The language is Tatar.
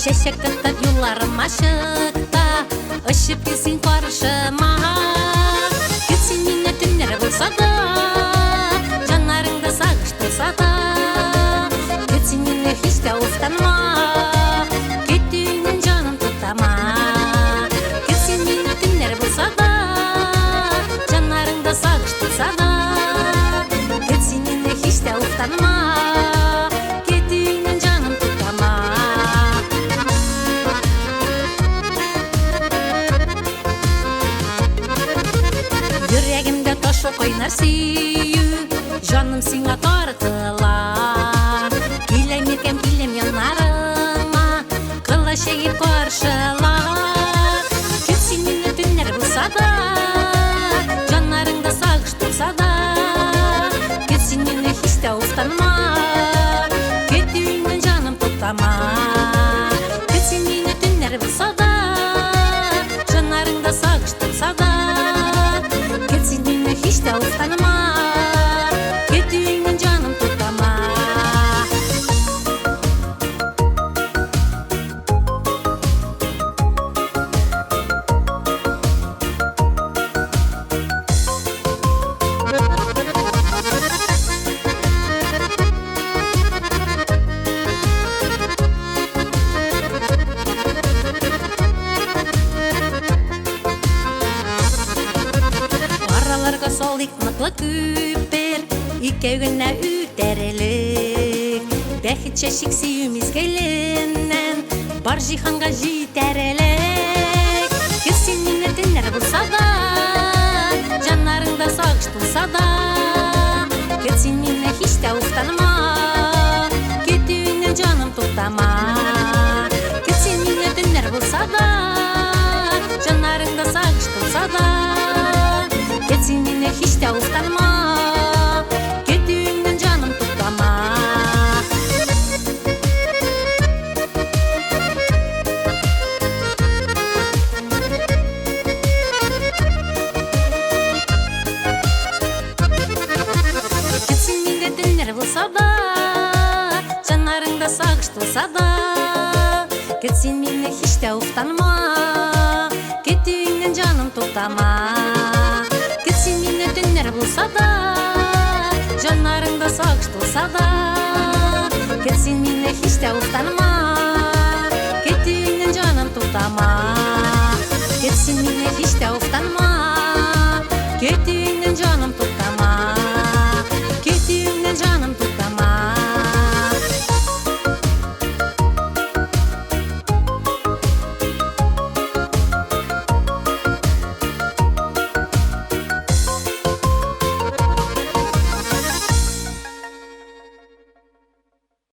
Чәчәк тотып юлларыма чык та, очып кил син каршыма. Көт син мине төннәр булса да, җаннарыңда сагыш тулса да. Көт син мине, һич тә уфтанма, көтүеңнән җаным туктама. Көт син мине төннәр булса да, җаннарыңда сагыш тулса да. Көт син мине, һич тә уфтанма, көтүеңнән җаным туктама. Йөрәгемдә ташлы кайнар сөю, җаным сиңа тартыла. Киләм, иркәм, киләм яннарыңа, кылыч җәеп каршыла. Көт син мине төннәр булса да, җаннарыңда сагыш тулса да. Көт син мине, һич тә уфтанма, көтүеңнән җаным туктама. Көт син мине төннәр булса да, җаннарыңда сагыш тулса да. Көт син мине, һич тә уфтанма, көтүеңнән җаным туктама. Араларга салыйк ныклы күпер, икәү генә үтәрлек. Бәхет чәчик сөю мизгеленнән, бар җиһанга җитәрлек. Көт син мине төннәр булса да, җаннарыңда сагыш тулса да. Көт син мине, һич тә уфтанма, көтүеңнән җаным туктама. Көт син мине төннәр булса да, җаннарыңда сагыш тулса да. Көт син мине, һич тә уфтанма, көтүеңнән җаным туктама. Көт син мине төннәр булса да, җаннарыңда сагыш тулса да. Көт син мине, һич тә уфтанма, көтүеңнән җаным туктама. Көт син мине төннәр булса да, җаннарыңда сагыш тулса да. Көт син мине, һич тә уфтанма, көтүеңнән җаным туктама. Көт син мине, һич тә уфтанма.